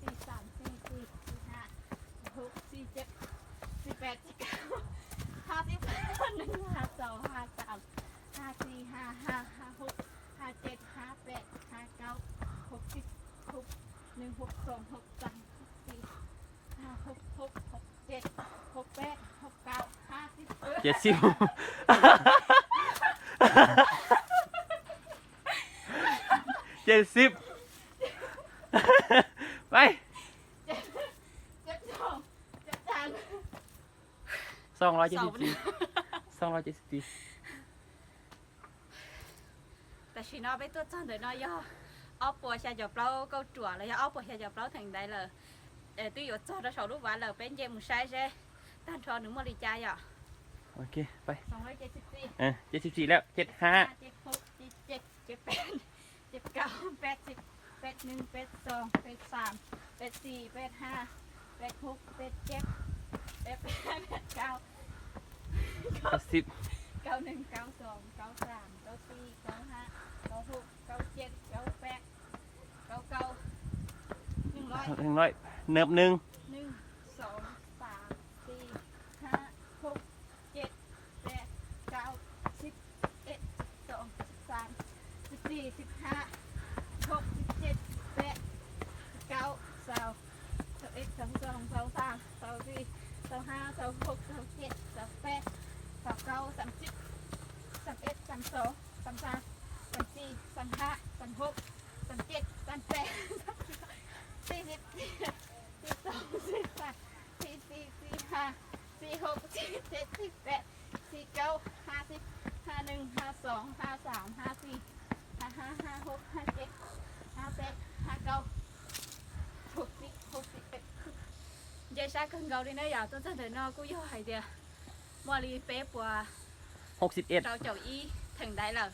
xij xam, xij sis, xij hab, xij hub, xij ceb, xij peb, xij kaub, hab xib, hab neeg, hab xaus, hab xaam, hab xij, hab hab, hab hub, hab ceb, hab peb, hab kaub, hub xib, hub neeg, hub xoom, hub xaam, hub xis, hub hub, hub ceb, hub peb, hub kaub, hab xib. Ces xib. Ces xib. Peb. Xoom los ces xib. Xoom los ces xib. Tam sim no peb tuaj txog ntawm no yog ob puas xya caum plaub kauj ruam los yog ob puas xya caum plaub theem ntaiv lawm. Twb yuav txog rau saum lub vaj lawm, peb nce mus saib seb tag nrho nws muaj li cas yom. Ces xib xis lawm, ces hab, ces peb, ces kaub, peb xib, peb neeg, peb xoom, peb xaam, peb xis, peb hab, peb hub, peb ceb, peb peb, peb kaub, kaub xib, kaub neeg, kaub xoom, kaub xaam, kaub xij, kaub hab, kaub hub, kaub ceb, kaub peb, kaub kaub, neeg loj, neeg, xoom, xaam, xis, hab, hub, ceb, peb, kaub, xib, ib, xoom, xaam, xib xis, xib hab, hub, xib ceb, peb, kaub, xaus, xaus ib, xaus xoom, xaus xaam, xaus xis, xaus hab, xaus hub, xaus ceb, xaus peb, xaus kaub, xaam xib, xaam ib, xaam xoom, xaam xaam, xaam xis, xaam hab, xaam hub, xaam ceb, xaam peb, xib xib, xib xoom, xib xaam, xib xis, xib hab, xib hub, xib ceb, xib peb, xib kaub, hab xib, hab neeg, hab xoom, hab xaam, hab xis, hab hab, hab hub, hab ceb, hab peb, hab kaub, hub xib, hub xib peb. Nce sab kawg nkaus li na yom, tuaj txog ntawm no kuj yog hais tias muaj li peb puas rau caum ib theem ntaiv lawm.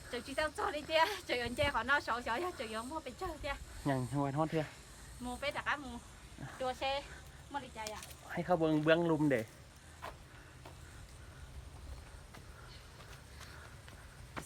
Tseem tsis tau txog li thiab, tseem yuav nce qhov no saud xyov yog tseem yuav muaj pes tsawg thiab. Mus peb rov qab mus dua seb muaj li cas yom.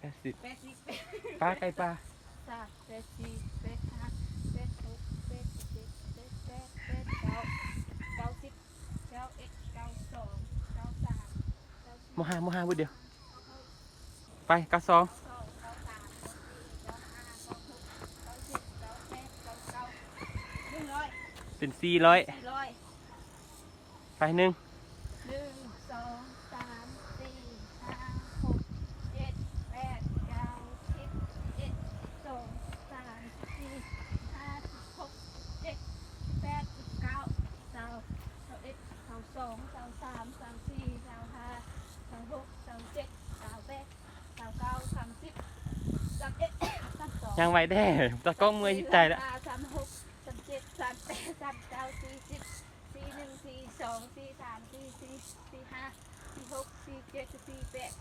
Peb xib. Peb xib peb. Pab kaij pab. Xab peb xib peb hab peb hub peb ceg peb peb peb caug, caug xib, caug ib caug xoom caug xaam, muaj hab muaj hab vwj dias. Pais caug xoom. Pem xib loj. Pais neeg. Nyob vais dej, tau koob muaj ib tais lawm. Xib neeg, xib xoom, xib xaam, xib xib, xib hab, xib hub, xib ceg, xib peb,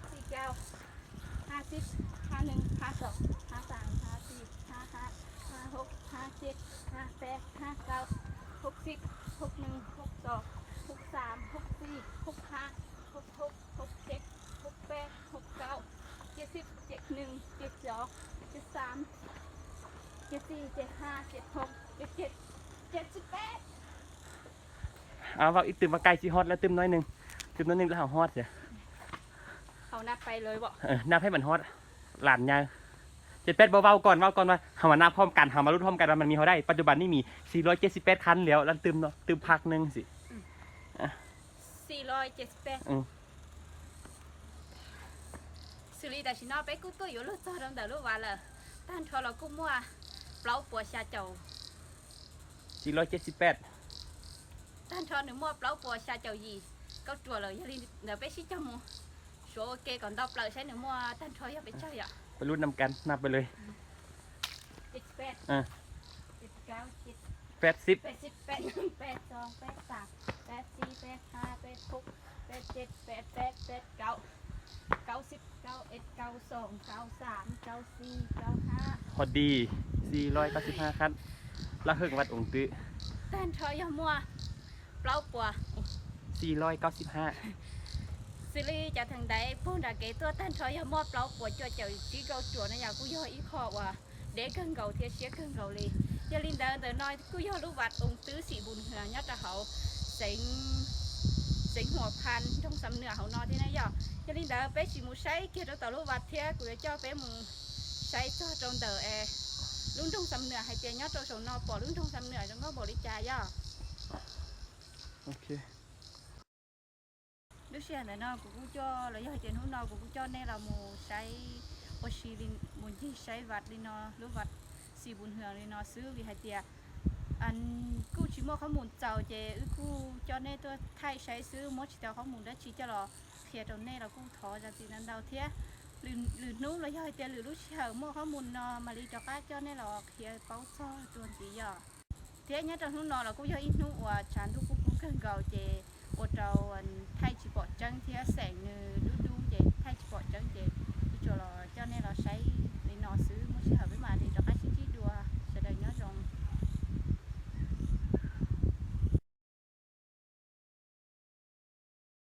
xib caug, hab xib, hab neeg, hab xoom, hab xaam, hab xib, hab hab, hab hub, hab ceg, hab peb, hab caug, hub xib, hub neeg, hub xoom, hub xaam, hub xib, hub hab, hub hub, hub ceg, hub peb, hub caug, ceg xib, ceg neeg, ceg xoom, ceg xaam, ceg xib, ceg hab, ceg hub, ceg ceg, ceg xib peb. Ib twm mas kaij tsis hot, lawv twm noj neeg, twm noj neeg lawv hau hot thiab. Nab peb mas hot, lam nyaj. Ceg peb puas vau koom, vau koom mas hab mas nab phom kas, hab mas lub phom kas mas mas mi hau dai, pas cuj pas nib mis xib loj ceg xib peb khab lawm, lawv twm no twm phaj neeg xwb. Xib loj ceg xib peb. Xws li tam sim no peb kuj tuaj yuav luag txog rau ntawm lub vas lawm, tag nrho los kuj muaj plaub puas xya caum. Xib loj ceg xib peb. Tag nrho nws muaj plaub puas xya caum yim kauj ruam lawm, yog li ntawd peb sib cog mus suav ua ke kom nto plaws saib nws muaj tag nrho yog pes tsawg yom. Peb lub nab kas nab peb lawm. Peb xib. Peb xib, peb xoom, peb xaam, peb xib, peb hab, peb hub, peb ceg, peb peb, peb caug, caug xib, caug ib, caug xoom, caug xaam, caug xib, caug hab. Hos dis, xib loj caug xib hab khab, laj hwj vaj oos twb. Tag nrho yog muaj plaub puas. Xib loj caug xib hab. Xws li cov theem ntaiv puag nram kev tuaj tag nrho yog muaj plaub puas cuaj caum tsib kauj ruam no yom, kuj yog ib qho uas deb kawg nkaus thiab siab kawg nkaus li. Yog li ntawd ntawm no kuj yog lub vas oos twb xim npus nws nyob rau hauv xeev, xeev Huas Phas nroog Xam Nwam hauv no thiab na yom. Yog li ntawd peb sim mus saib kiag rau tom lub vas thiab kuv yuav coj peb mus saib txog rau ntawm lub nroog Xam Nwam hais tias nyob rau saum no pom lub nroog Xam Nwam zoo nkauj npaum li cas yom. Lub sij hawm ntawm no kuv kuj coj los yog hais tias hnub no kuv kuj coj nej los mus saib ua si li, mus ncig saib vas li no, lub vas xim npus nws li no xwb vim hais tias kuj tsis muaj qhob mus txaus ces wb kuj coj nej tuaj thaij saib xwb, muab tsis tau qhob mus dab tsi coj los qhia rau nej los kuj thov zam txim ntau ntau thiab. Lwm hnub los yog hais tias lwm lub sij hawm muaj qhob mus no mam li rov qab coj nej los qhia paub txog dua ntxiv yom. Thiab nyob rau hnub no los kuj yog ib hnub uas tshav ntuj kuj kub kawg nkaus ces ua rau thaij